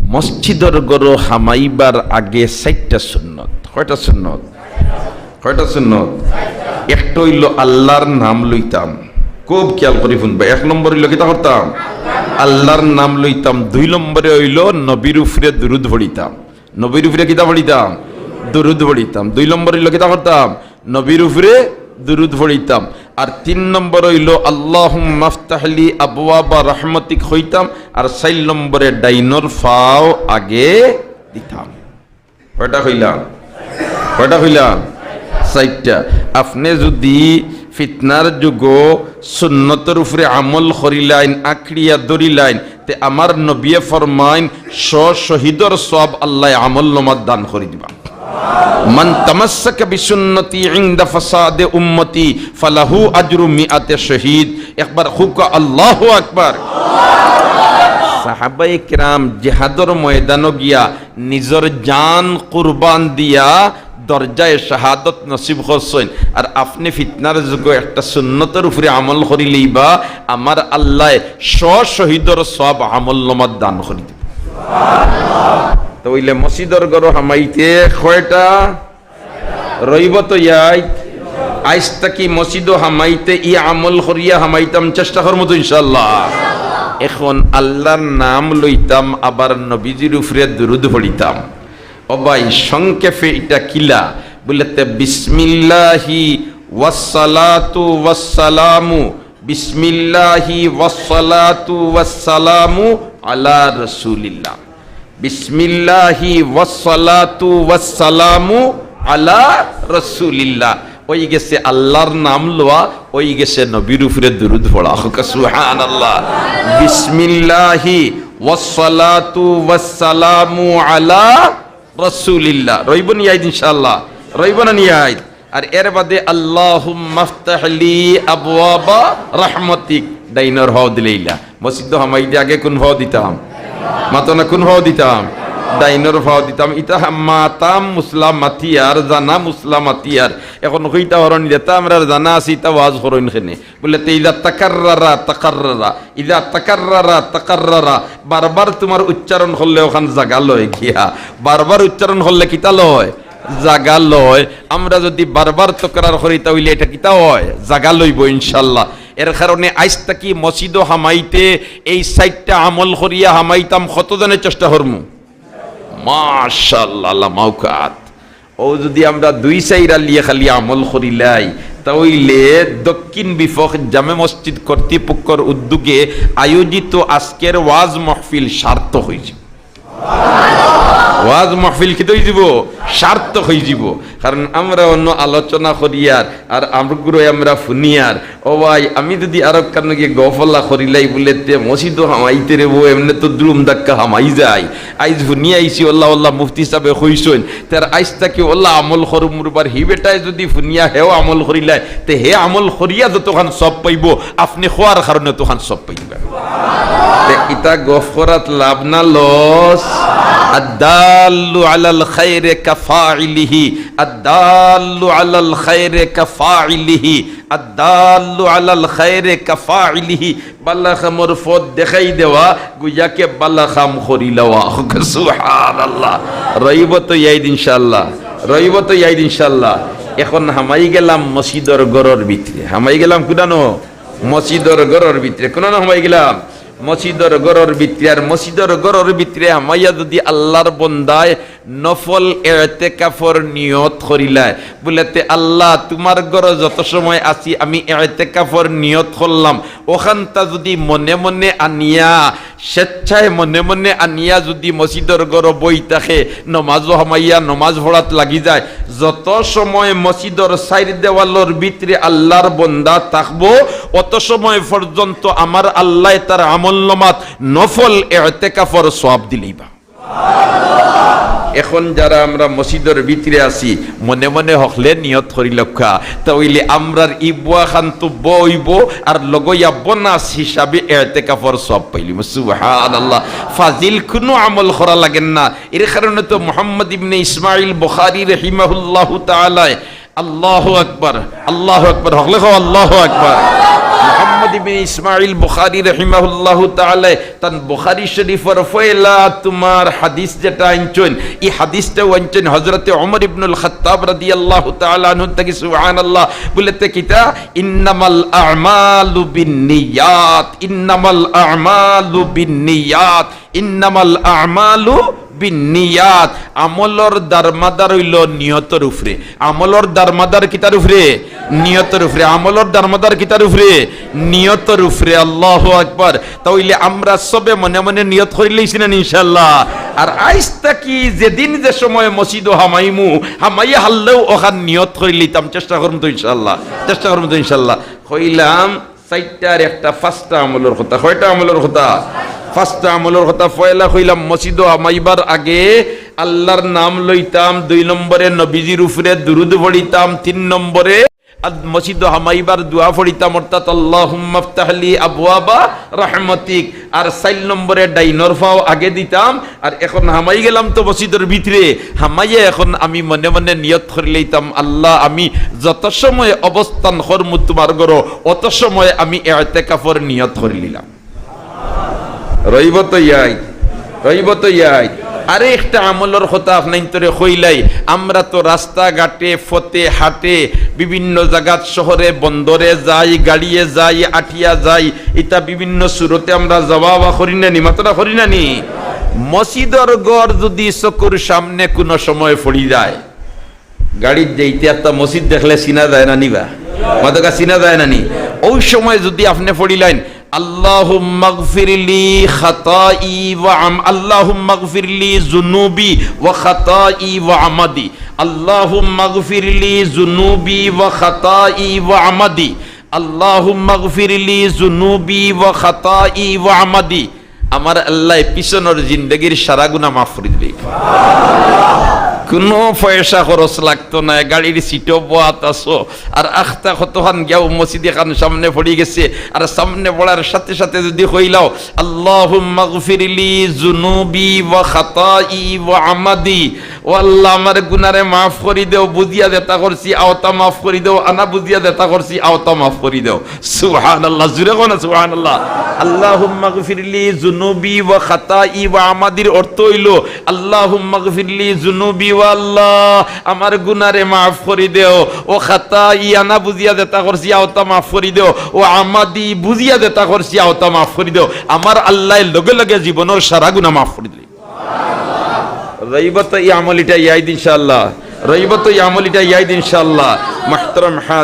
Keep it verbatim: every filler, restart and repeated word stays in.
মসজিদর ঘরো হামাইবার আগে চাইরটা সুন্নত। কয়টা সুন্নত? কয়টা সুন্নত? একটা অইলো আল্লার নাম লইতাম। খুব খিয়াল করি হুনবা। এক নম্বর অইলো কিতা করতাম? আল্লার নাম লইতাম। দুই নম্বরে অইলো নবীর উপরে দুরুদ পড়িতাম। নবীর উপরে কিতা পড়িতাম? দুরুদ পড়িতাম। দুই নম্বর অইলো কিতা করতাম? নবীর উপরে দুরুদ পড়িতাম। আর তিন নম্বর অইলো আল্লাহুম্মাফতাহলি আবওয়াবা রাহমাতিক কইতাম। আর চাইর নম্বরে ডাইনর পাও আগে দিতাম। কয়টা কইলাম? কয়টা কইলাম? চাইরটা। আপনে যুদি ফিতনার যুগো সুন্নতর উপরে আমল করিলাইন, আঁকড়িয়া ধরিলাইন, তে আমার নবিয়ে ফরমাইন, শ শহীদর সওয়াব আল্লায় আমলনামাত দান করি দিবা। মান তামাসসাকা বিসুন্নতি ইনদা ফাসাদে উম্মতি ফালাহু আজরু মিআতে শহীদ। একবার কউক্কা আল্লাহু আকবার। সাহাবায়ে কেরাম জিহাদর ময়দানো গিয়া নিজর জান কুরবান দিয়া দরজায়ে শাহাদত নসিব করছইন। আর আপনে ফিতনার যুগো একটা সুন্নতর উপরে আমল করিলাইবা, আমার আল্লায় শ শহীদর সওয়াব আমলনামাত দান করি দিবা। তে অইলে মসজিদর ঘরো হামাইতে কয়টা? রইবো তো ইয়াদ? আইজ থাকি মসজিদো হামাইতে ই আমল করিয়া হামাইতাম, চেষ্টা করমু তো ইনশাআল্লাহ। এখন আল্লার নাম লইতাম, আবার নবীজির উপরে দুরুদ পড়িতাম। ও ভাই, সংক্ষেপে ইটা কিলা? বুলে তে বিসমিল্লাহি ওয়াসসালাতু ওয়াসসালামু, বিসমিল্লাহি ওয়াসসালাতু ওয়াসসালামু আলা রাসূলিল্লাহ। বিসমিল্লাহি ওয়াসসালাতু ওয়াসসালামু আলা রাসূলিল্লাহ। অইগেছে আল্লার নাম লওয়া, অইগেছে নবীর উপরে দুরুদ পড়া। কউক্কা সুবহানাল্লাহ। বিসমিল্লাহি ওয়াসসালাতু ওয়াসসালামু আলা রাসূলিল্লাহ। রইবো নি ইয়াদ ইনশাআল্লাহ? রইবো না নি ইয়াদ? আর এর বাদে আল্লাহুম্মাফতাহলি আবওয়াবা রাহমাতিক। ডাইনর পাও দিলাইলা। মসজিদো হামাইতে আগে কুন পাও দিতাম? মাতো না, কুন পাও দিতাম? ডাইনর পাও দিতাম। ইতা হা-, মাতা মুসলা মাতিয়ার, জানা মুসলা মাতিয়ার। এখন কইতা পারইন, যেতা আমরার জানা আছে, ইতা ওয়াজ করইন কেনে। বুলে তে ইযা তাকাররারা তাকাররারা, ইযা তাকাররারা তাকাররারা। বারবার তুমার উচ্চারণ করলে অখান জাগা লয় গিয়া। বারবার উচ্চারণ করলে কিতা লয়? জাগা লয়। আমরা যুদি বারবার তকরার করি, তা অইলে ইটা কিতা অয়? জাগা লইবো ইনশাআল্লাহ। এর কারণে আইজ থাকি মসজিদো হামাইতে এই চাইরটা আমল করিয়া হামাইতাম। কতজনে চেষ্টা করমু? মাশাআল্লাহ, আল্লাহ মাউকাত। অউ যুদি আমরা দুই চাইর আলিয়ে খালি আমল করিলাই, তা অইলে দক্ষিণ বিপক্ষ জামে মসজিদ কর্তৃপক্ষর উদ্যোগে আয়োজিত আজকের ওয়াজ মাহফিল সার্থক অইযিবো। ওয়াজ মাহফিল কিতা অইযিবো? সার্থক অইযিবো। কারণ আমরা অনো আলোচনা করিয়ার, আর আমগুরে আমরা হুনিয়ার। ও ভাই, আমি যুদি আরক কানো গিয়া গফলা করিলাই বুলে তে মসজিদো হামাইতে রে বউ, এমনে তো দ্রুম ধাক্কা হামাই যায়। আইজ হুনি আইছি, অলা অলা মুফতি সাবে কইছইন, তে আর আইজ থাকি অলা আমল করমু রে বা। হি বেটায় যুদি হুনিয়া হেও আমল করিলায়, তে হে আমল করিয়া যতখান সওয়াব পাইবো, আপনে কওয়ার কারণে অতখান সওয়াব পাইবা। তে ইতা গফ করাত লাভ না লস? আদ্দাল্লু আলাল খায়রে কাফাইলিহি, আদ্দাল্লু আলাল খায়রে কাফাইলিহি, আদ্দাল্লু আলাল খায়রে কাফাইলিহি। বালা কামর পথ দেখাই দেওয়া, গুয়াকে বালা কাম করি লওয়া। সুবহানাল্লাহ। রইবো তো ইয়াদ ইনশাআল্লাহ, রইবো তো ইয়াদ ইনশাআল্লাহ। এখন হামাই গেলাম মসজিদর ঘরর ভিতরে, হামাই গেলাম কুনানো? মসজিদর ঘরর ভিতরে। কুনানো হামাই গেলাম? মসজিদর ঘরর ভিতরে। আর মসজিদর ঘরর ভিতরে হামাইয়া যুদি আল্লার বন্দায় নফল এতেকাফর নিয়ত করিলায়, বুলে তে আল্লাহ, তুমার ঘরো যত সময় আছি আমি এতেকাফর নিয়ত করলাম, অখানতা যুদি মনে মনে আনিয়া, স্বেচ্ছায় মনে মনে আনিয়া যুদি মসজিদর ঘরো বই থাকে, নমাজো হামাইয়া নমাজ পড়াত লাগি যায়, যত সময় মসজিদর চাইর দেওয়ালর ভিতরে আল্লার বন্দা থাকবো, অত সময় পর্যন্ত আমার আল্লায় তার আমলনামাত নফল এতেকাফর সওয়াব দিলাইবা। এখন যারা আমরা মসজিদর ভিতরে আছি, মনে মনে হকলে নিয়ত করি লক্ষ্যা, তা অইলে আমরার ইবুয়া খান তো বইবো, আর লগইয়া বোনাস হিসাবে এতেকাফর সওয়াব পাইলিমু। সুবহানাল্লাহ। ফাজিল কুনু আমল করা লাগের না। এর কারণে তো মুহাম্মদ ইবনে ইসমাইল বুখারী রাহিমাহুল্লাহু তাআলায়, আল্লাহু আকবার, আল্লাহু আকবার, হকলে কও আল্লাহু আকবার। মুহাম্মদ ইবনে ইসমাইল বুখারী রাহিমাহুল্লাহু তাআলা তান বুখারী শরীফর পয়লা তুমার হাদিস যেটা আনছইন, ই হাদিসটাও আনছইন হযরতে ওমর ইবনুল খাত্তাব রাদিয়াল্লাহু তাআলা আনহু থাকি। সুবহানাল্লাহ। বুলে তে কিতা? ইন্নামাল আমালু বিন্নিয়াত, ইন্নামাল আমালু বিন্নিয়াত, ইন্নামাল আমালু বিন্নিয়াত। আমলর দারমাদার অইলো নিয়তর উপরে। আমলর দারমাদার কিতার উপরে? নিয়তর উপরে। আমলর দারমাদার কিতার উপরে? নিয়তর উপরে। আল্লাহু আকবার। তা অইলে আমরা সবে মনে মনে নিয়ত করিলাইছি না নি ইনশাআল্লাহ? আর আইজ থাকি যেদিন যে সময় মসজিদো হামাইমু, হামাইয়া হারলেও অখান নিয়ত করিলাইতাম, চেষ্টা করমু তো ইনশাআল্লাহ, চেষ্টা করমু তো ইনশাআল্লাহ। কইলাম চাইরটা আর একটা, পাঁচটা আমলর কথা। কয়টা আমলর কথা? পাঁচটা আমলর কথা। পয়লা কইলাম মসজিদো হামাইবার আগে আল্লার নাম লইতাম, দুই নম্বরে নবীজির উপরে দুরুদ পড়িতাম, তিন নম্বরে আদ-, মসজিদো হামাইবার দোয়া পড়িতাম, অর্থাৎ আল্লাহুম্মা ইফতাহলি আবওয়াবা রাহমাতিক। আর চাইর নম্বরে ডাইনর পাও আগে দিতাম। আর এখন হামাই গেলাম তো মসজিদর ভিতরে, হামাইয়া এখন আমি মনে মনে নিয়ত করিলাইতাম, আল্লাহ, আমি যত সময় অবস্থান করমু তুমার ঘরো, অত সময় আমি এতেকাফর নিয়ত করিলিলাম। রইব তো ইয়াদ, রইব তো ইয়াদ। আরে একটা আমলর কথা আপনাইন্তরে কইলাই, আমরা তো রাস্তাঘাটে, পথে, হাটে, বিভিন্ন জাগাত, শহরে, বন্দরে যাই, গাড়িয়ে যাই, আটিয়া যাই, ইতা বিভিন্ন সুরতে আমরা যাওয়া আওয়া করি না নি, মাতরা করি না নি? মসজিদর ঘর যুদি চকুর সামনে কুনু সময় পড়ি যায়, গাড়িত যাইতে একটা মসজিদ দেখলে চিনা যায় না নি বা? মাতকা চিনা যায় না নি? অউ সময় যুদি আপনে পড়িলাইন, আল্লাহুম্মাগফিরলি খাতাই ওয়া আম-, আল্লাহুম্মাগফিরলি যুনুবি ওয়া খাতাই ওয়া আমাদি। আল্লাহুম্মাগফিরলি যুনুবি ওয়া খাতাই ওয়া আমাদি। আল্লাহুম্মাগফিরলি যুনুবি ওয়া খাতাই ওয়া আমাদি। আমার আল্লায় পিছনর জিন্দেগির সারা গুনা মাফ করি দিবে। কুনু পয়সা খরচ লাগতো নায়, গাড়ির সিটো বওয়াত আছো, আর আখতা কতখান গিয়াও মসজিদ এখান সামনে পড়ি গেছে, আর সামনে পড়ার সাথে সাথে যুদি কইলাও, আল্লাহুম্মাগফিরলি যুনুবি ওয়া খাতাই ওয়া আমাদি, ও আল্লাহ, আমার গুনারে মাফ করি দেও, বুঝিয়া যেতা করছি অতা মাফ করি দেও, আনা বুঝিয়া যেতা করছি অতা মাফ করি দেও। সুবহানাল্লাহ, জুরে কও না সুবহানাল্লাহ। আল্লাহুম্মাগফিরলি যুনুবি ওয়া খাতাই ওয়া আমাদির অর্থ অইলো, আল্লাহুম্মাগফিরলি যুনুবি, ও আল্লাহ, আমার গুনারে মাফ করি দেও, ও খাতাই, আনা বুঝিয়া যেতা করছি অতা মাফ করি দেও, ও আমাদি, বুঝিয়া যেতা করছি অতা মাফ করি দেও। আমার আল্লায় লগে লগে জীবনর সারা গুনা মাফ করি দিলে। রইব তো ই আমল ইটা ইয়াদ ইনশাআল্লাহ। রইব তো ই আমল ইটা ইয়াদ ইনশাআল্লাহ। মুহতারাম